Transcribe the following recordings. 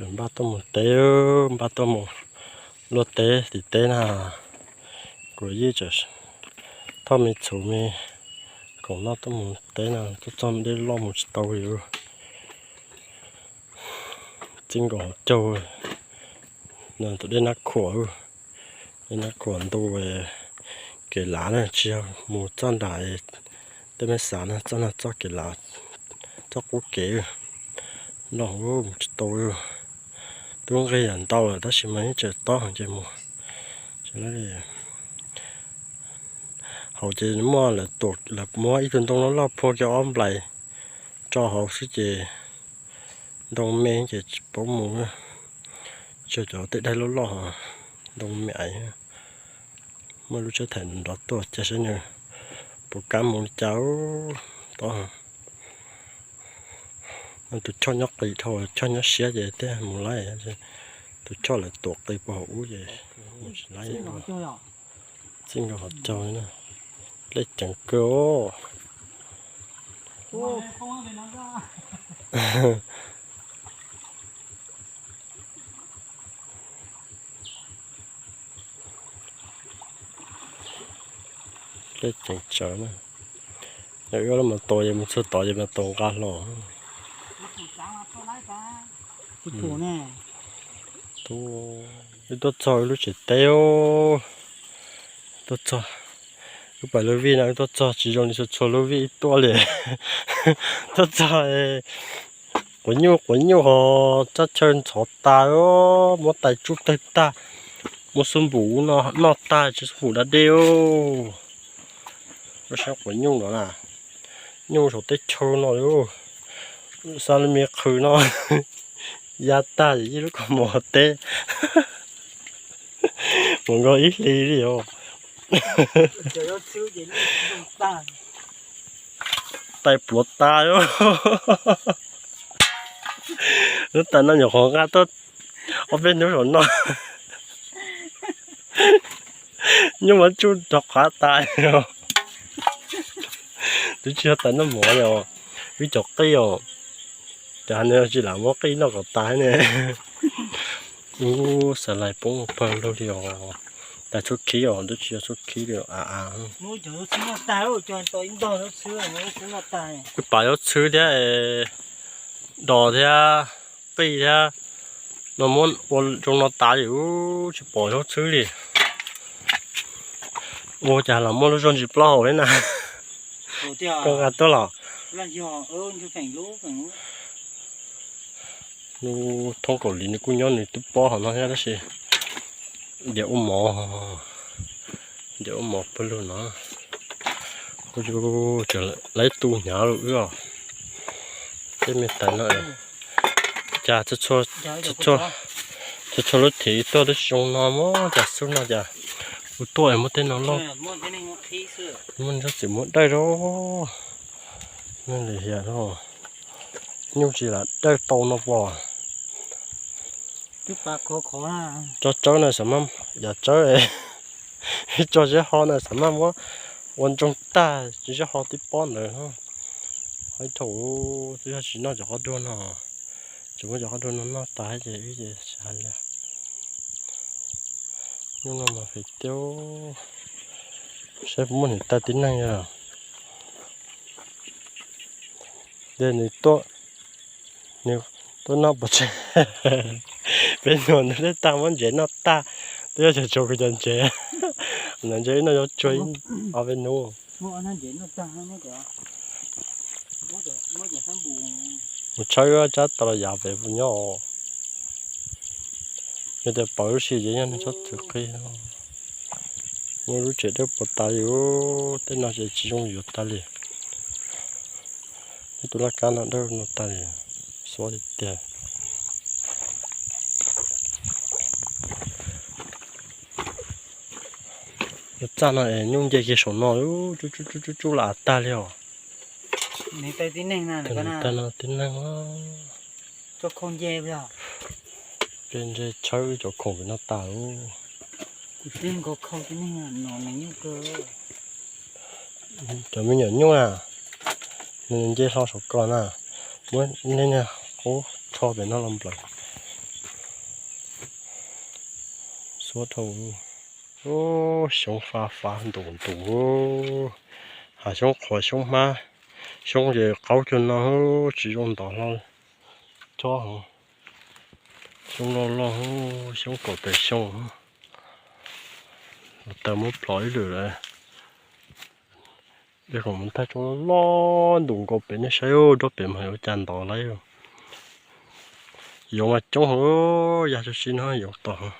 Npaj tuaj mus teb, npaj tuaj mus luaj teb tim teb na. Kuv yeej tseem thauj me txhuv me khoom noj tuaj mus teb no, tuaj txog dej loj mus tsis tau li. Txij nkaus hauv caug no tus dej Nab Khuam, dej Nab Khuam ntu kev lav na, tsis yog mus txoj nram tej me xav na, txoj no txoj kev lav, txoj qub kev loj mus tsis tau. Twb nqig yam ntau lawm tab sis mas yeej tseem tob heev ces mus. Hauv ces muaj lawv muab ib tug ntoo loj loj phua kiag ob nplais tso hauv xwb ces ntoo me ces tsis paub mus. Tsuas cov tej daim loj loj, ntoo me ais. Muaj lub tsheb thaim nrov tuaj cia saib nws puas kam mus li cas. Tob, tus choj nyob qis dhau, choj nyob siab ces thiaj mus laib, tus choj lawv tuam qis puag hauv ub ces mus tsis laib. Txij nkaus hauv caug, dej ceev kawg. Dej ceev tsawv na. Yog wb los mas tau, yog mus txog tod ces mas tau nqa hlo. Wb tuaj txog wb lub tsev teb, tuaj txog, wb pais lub vij no wb tuaj txog tsis zoo li txhua txhua lub vij wb tuaj li. Tuaj txog quav nyuj, quav nyuj ho tsab chaw ntxhov tas, muab tais tsuj tawg tag, muab xub npum noj tag, tsis xub npum da dej. Lub sab quav nyuj no na, nyuj saum teb chaw no, xa lub me qhwv no ya tag ces ib lub kaus mom teb mus nkaus ib hlis li os. Tais pluav tas. Lub tais no nyuam qhuav nqa tuaj ob peb hnub saum no, nyuj mas tsuj rov qab tas. Twb tsis yog tais noj mov os, ib cov qij os. Ces hais no tsis lam muab qij noj kom tas ne. Ub, xav lais poob pawg lug li os. Tais txhub khib os, twb tsis yog txhub khib li a a. Wb pav zaub txhwb thiab, dos thiab, qij thiab, no muab ua zoo no tas li ub, tsis pom zaub txhwb li. Ua cas los muaj lub zog ntsis plaub hau li na. Koj nqa tuaj los? Lub thoob kaum li nws kuj nyob nws twb pob hauv no thiab tab sis diam ua mov, diam ua mov pawg lug no. Kuj yus tseem laib tu hnyav lawm wb os. Tej me tais no cas txhua txhua lub thim tuaj twb tsis zoo no, muab cas xub no cas kuv tuaj es muab tej no loj, muab txim muab dawj rau. Neeg lwm hiam no, nyuj tsis lam dawj tau no pom. Tso tsawb na xav mas, yam tsawb, tso zeb ho na xav mas muab ua ntsoog tag, zeb ho twb pob ntawd. Qhov ib thaum twb yog tsis noj cov qab duag no, tsis muab cov qab duag no noj tas ces wb ces tsis hais li. Nyuj no mas phem tiag, saib puas muaj niam tais tib neeg os. Ces nws tuaj, nws tuaj noj pov tseg, peb nus ntawd tag muab ntsev noj tag, twb yog cov tsuas kuv cov ntsev, ntsev noj yuav tsuag ob peb hnub. Mus tshawb tsab tau los yav pem puas nyob os. Yog tias pom lub sij ces yog neeg txhob txwm qhib. Muab lub tsev dawb paug tas li, tej no ces tsis zoo yuav tas li. Muab tus laj kab no dawb no tas li, xuav tiag tiag. Txaj no es nyuj nce kiag saum no, tsuj tsuj tsuj tsuj lam av tag li os. Tib neeg, peb ntshe tshawb cov khoom pem no tas lawm. Cov me nyuam nyuj na, nws nce hlo saum ko na, muab nej niag qub rho pem no los nplawm. Tuab dhau, xyoob fav fav ntum ntum, hav xyoob qhuav xyoob hmab, xyoob ces qaub cuag no, tsis zoo ntov hlo tsob. Xyoob loj loj, xyoob kaum tawm xyoo, taws muab plhov ib lwm lawm. Peb kom mus thaij tsob loj ntum nkaus pem nej saib, nrog pem mas yuav cas ntov lawm. Yoov mas coob heev, yog tsis no yoov tom.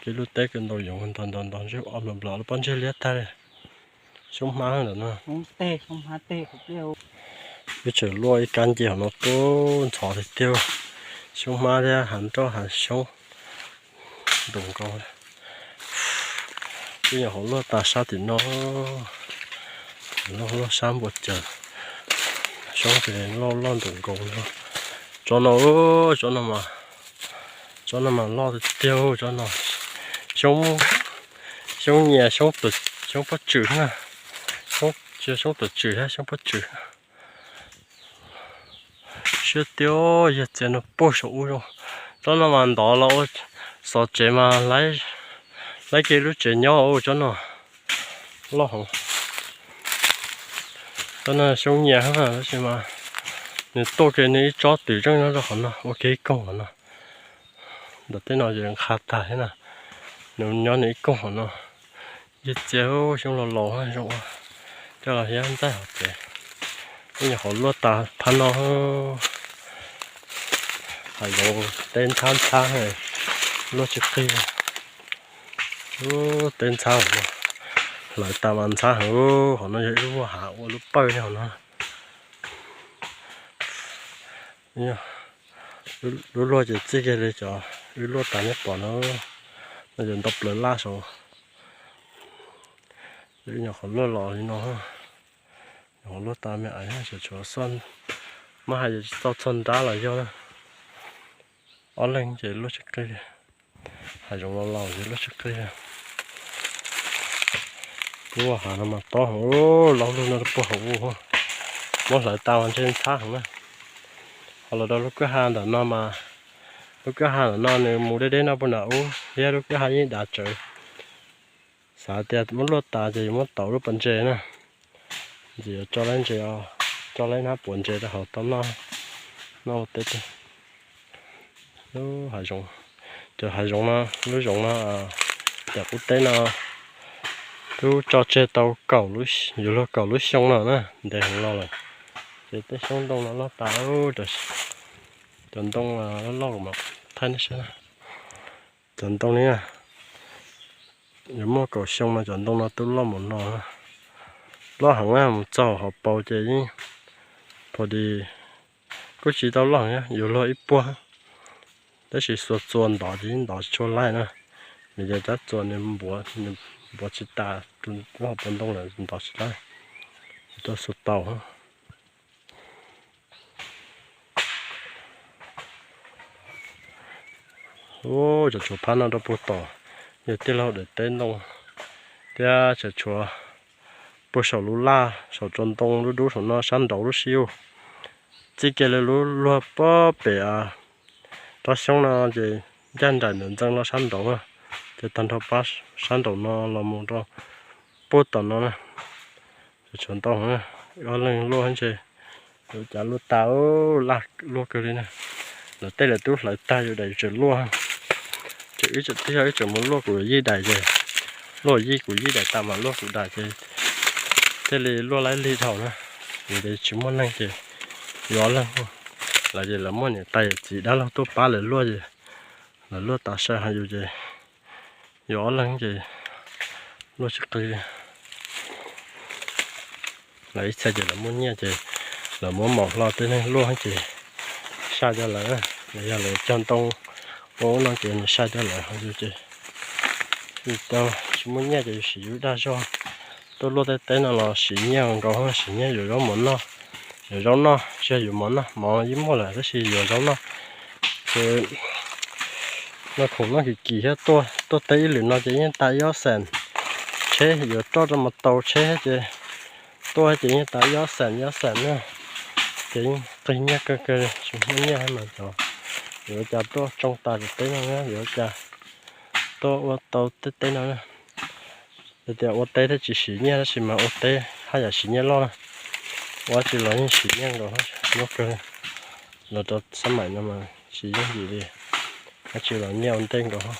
Kev lub teb kawg ntau yoov ntog ntog ntog, ntsej ob nplas nplas lub pob ntseg liab tag li. Xyoob hmab ntawm no. Wb tseem luaj ib kab nce hauv no tuaj ntxhov tiag tiag. Xyoob hmab thiab hav nroj hav xyoob ntum nkaus. Wb nyuam qhuav luaj tas sab tim no, luaj luaj sab npua caws, xyoob ces loj loj ntum nkaus no. Tsob no, tsob no mas, tsob no mas loj tiag tiag, tsob no xyoob, xyoob nyias, xyoob pob tswm na, xyoob, xyoob tuam tswm thiab xyoob pob tswm. Siab tiag, yawg txias no puag saum ub zoo. Tsob no mas ntov los ua xov tsev mas laib kiag lub tsev nyob ua tsob no loj heev. Tsob no xyoob nyias tab sis mas nws tuaj kiag nws ib tsob twm zeej nyob rau qhov no ua kiag ib koog qhov no. Ntawm tej no ces nqha tag thiab na, nws nyob nws ib koog qhov no. Yawg txias xyoob laus laus zoo ua coj los hiab ntxaij hauv tsev. Wb nyuam qhuav luaj tas phab no, hav zoov teb ntxhab ntxhab, luaj tsis qig. Teb ntxhab, hlawv tas mas ntxhab heev, qhov no yog ib lub hav ua lub pawj li hauv no. Lub luaj ces txij kiag li cov wb luaj tas neb pom no, no ces ntau plaws laj saud. Wb nyuam qhuav luaj los li no, nyuam qhuav luaj tas me aiv, tshuav xoj, muab hais tsis tau txog nrab los yog na. Ob leeg ces luaj tsis qig li, hav zoov los laus ces luaj tsis qig li. Lub hav no mas tob heev, laub lug no puag hauv ub, muab hlawv tas mas ntshe ntxhab heev na. Ho los rau lub kwj ha ntawm no mas, lub kwj ha ntawm no nws mus deb deb no puag nram ub thiab, lub kwj ha yeej dav tsawv. Xav tias muab luaj tas ces yuav muab tau lub pas ntses na, ntxim yuav tso laib ntses, tso laib hnab puav ntses rau hauv tau noj, noj ua teb. Lub hav zoov, cov hav zoov no, lub zoov no, cov qub teb no twb tso tseg tau kaum, yuav luag kaum lub xyoo no na, ntev heev los lawm. Ces tej xyoob ntoo no loj tas, cov ntoo loj loj mas thaij nej saib na. Cov ntoo ni yuav muaj kaum xyoo no, cov ntoo no twb loj mus no, loj heev na, mus txog hauv paus ces yeej pha di, kuj tsis tau loj heev, yuav luag ib puag, tab sis xuas txuas ntov ces yeej ntov tsis tshua laij na, vim tias cov txuas nws npuav, nws npuav tsis tas, lub hauv paus ntoo lawm ntov tsis laij, tau xuas tau. Ub, tsam tshuav phab no rau puag tom, yog tij laug daim teb ntoo, thiab tsam tshuav puag saum lub laj saum tsob ntoo dub dub saum no sab nraud lub sij ub. Txij kiag li lub luag puag pem rab xyoob no ces ncaj nraim ntawm ntxeev los sab nraud, ces tag nrho pab sab nraum no los mus rau puag tom no na. Tshuav ntau, ob leeg luaj ntshe yuav cas luaj tas, laj luaj kawg li na. Lawv tej lawv twb hlawv tag yus daim yus tseem luaj. Ces wb tseem twb yog wb tseem mus luaj kuv yij daim ces, luaj yij kuv yij daim tas mas luaj kuv daim ces thiaj li luaj laib lig dhau na. Vim tias tsis muaj neeg ces yuav ob leeg, lawv ces lawv muaj niam tais yawm txiv dab laug tuaj pab lawv luaj ces lawv luaj tas sai hos yus ces yuav ob leeg ces luaj tsis qis li. Lawv ib txhia ces lawv muaj nyiaj ces lawv muab mom hlo tej neeg luaj ces sai cov lawv, yog lawv cog ntoo ua no ces nws sai cov lawv hos yus ces tsis muaj nyiaj ces yus siv yus dag zog. Tuaj luaj tej teb no los siv nyiaj nkaus, siv nyiaj yuav zaub mov noj, yuav zaub noj tsis yog yuav mov noj, mov yeej muaj lawm tab sis yuav zaub noj. Ces no khoom noj kim kim thiab, tuaj teb ib lwm no ces yeej tas ib ob xees. Tsheb yuav roj rau mas tau tsheb ces tuaj ces yeej tas ib ob xees ib ob xees na. Ces yeej qis nyiaj kawg kawg, tsis muaj nyiaj mas cov yuav cas tuaj tsoo tas cov teb no na, yuav cas Tuaj ua tau tej teb no na. Yog tias ua teb thiaj tsis siv nyiaj, tab sis mas ua teb haj yam siv nyiaj loj na. Ua dab tsi los yeej siv nyiaj nkaus, nyuaj kawg. Los rau xab maim no mas tsis yooj yim li. Dab tsi los nyiaj ua ntej nkaus,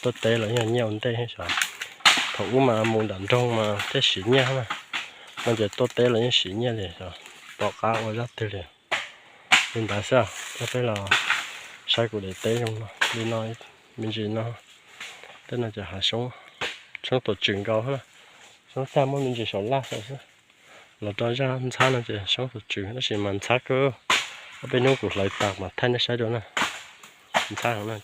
tuaj teb los yeej nyiaj ua ntej xyov. Thaum ub mas mus nram nroog mas thiaj siv nyiaj na. No ces tuaj teb los yeej siv nyiaj li xyov, tom qab ua zaj twg li. Li ntawd xwb, peb los saib kuv daim teb zoo li no, me ntsis no. Tej no ces hav soob, soob tuam tswm nkaus na. Soob tag muaj me ntsis saum laj saud xwb. Los rau zaj ntxhab no ces soob tuam tswm tab sis mas ntxhab kawg. Ob peb hnub kuv hlawv tas mas thaij nej saib dua na. Ntxhab no.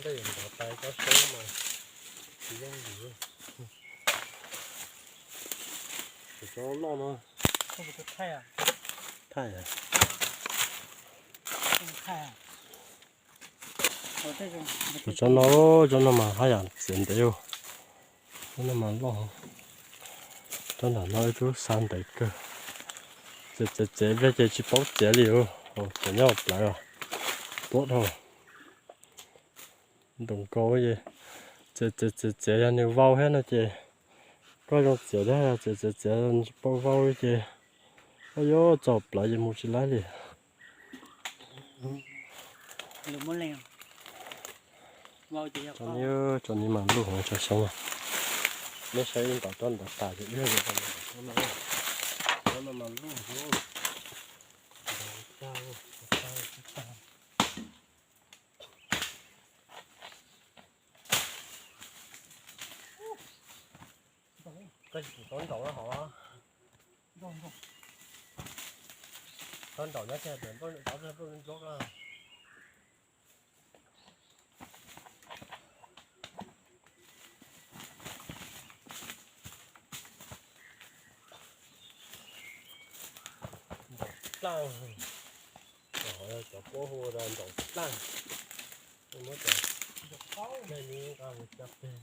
Ntov tais kab soob mas tsis yooj yim. Tus tsob loj no. Thaij a. Tus tsob no, tsob no mas haj yam txiav ntev. Tsob no mas loj. Tsob ntawm no ib tug xav ntev kawg. Txiav txiav txiav pliag ces tsis paub txiav li os. Txiav nyob plawv os. Tuab dhau. Ntoos nkaus ces txiav txiav txiav txiav yog nws vau thiab no ces koj zoo txiav thiab, txiav txiav txiav tsis paub vau li ces koj yuav txog plawv ces mus tsis laib li. Tso ni mas luj heev tso xyoob. Neb saib ib ntov tsob ntov tas ces ib yam li tsob no mas luj heev. Koj tsis tau nraum hov. Tau nraum nyob tiag, nplooj nplooj nplooj. Nraum plaaj, cov puab hu nraum plaaj. Muab cov, nej nqa mus tso peg.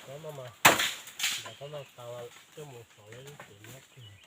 Tsob no mas, tsob no tas coj mus xov lawv lub tsev nyob kiag.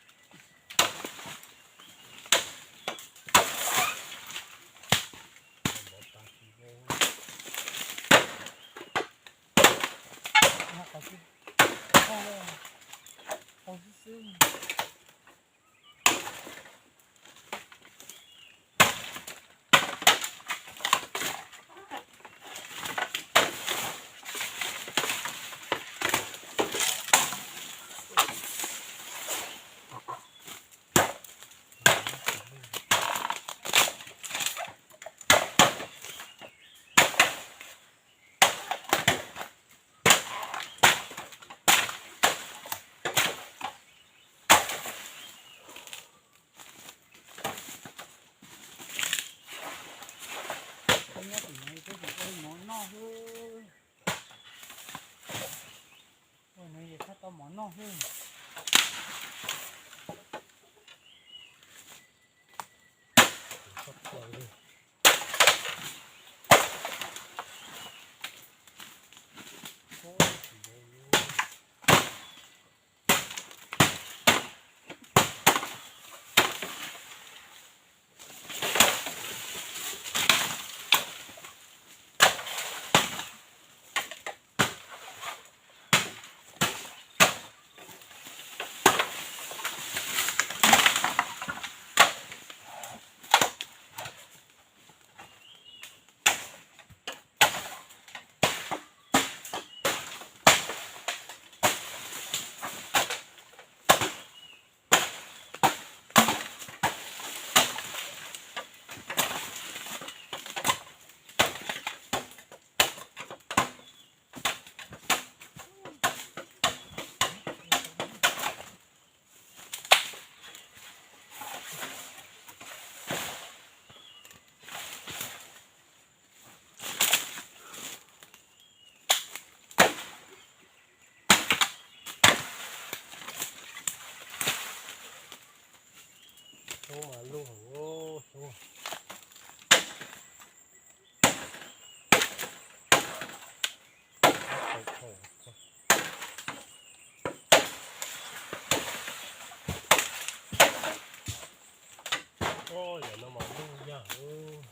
Tub mas lub hauv tub. Yam no mas lub yag.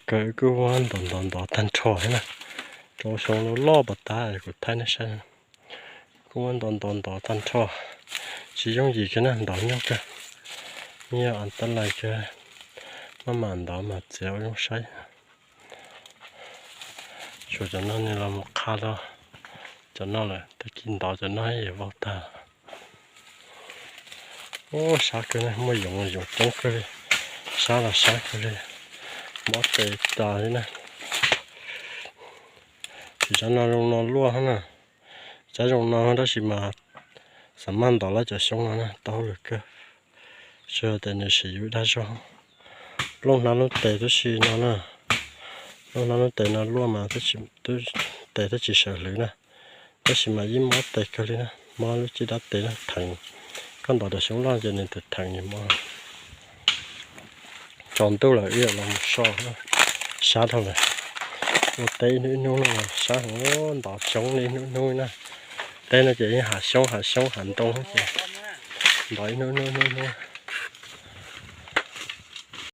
kawg, kuj muab ntov ntov ntov tag nrho thiab na. Rau xyoo loj loj pas tas kuv thaij nej saib, kuj muab ntov ntov ntov tag nrho. Tsis yooj yim kiag na, ntov nyuaj kawg, nyuaj tab lais kawg, maj mam ntov mas txiav ua zoo saib. Tshuav cov no nws los mus qha los, cov no lawm tag kis ntov cov no yuav vau tag. Ub, sab kawg na, muaj yoov yoov coob kawg li, sab los sab kawg li, mob tes tas li na. Ces cov no zoo no luaj hab na, cov zoo no tab sis mas xav maj ntov lawm cov xyoob no na tau hauj lwm kawg, tsuas yog tias nws siv yus ib dag zog. Looj hnab lub tes tub si no na, looj hnab lub tes no luaj mas tes twb tsis sawv hlwv na, tab sis mas yeej mob tes kawg li na, mob lub cib dab tes na, theev. Koj ntov cov xyoob loj ces nws theev theev nws mob. Tsaus ntuj lawm wb los mus so, sab dhau lawm. Ua teb ib hnub ib hnub no sab heev, ntov xyoob li ib hnub ib hnub na. Teb no ces yeej hav xyoob hav xyoob hav ntoo ces ntov ib hnub ib hnub ib hnub hnub.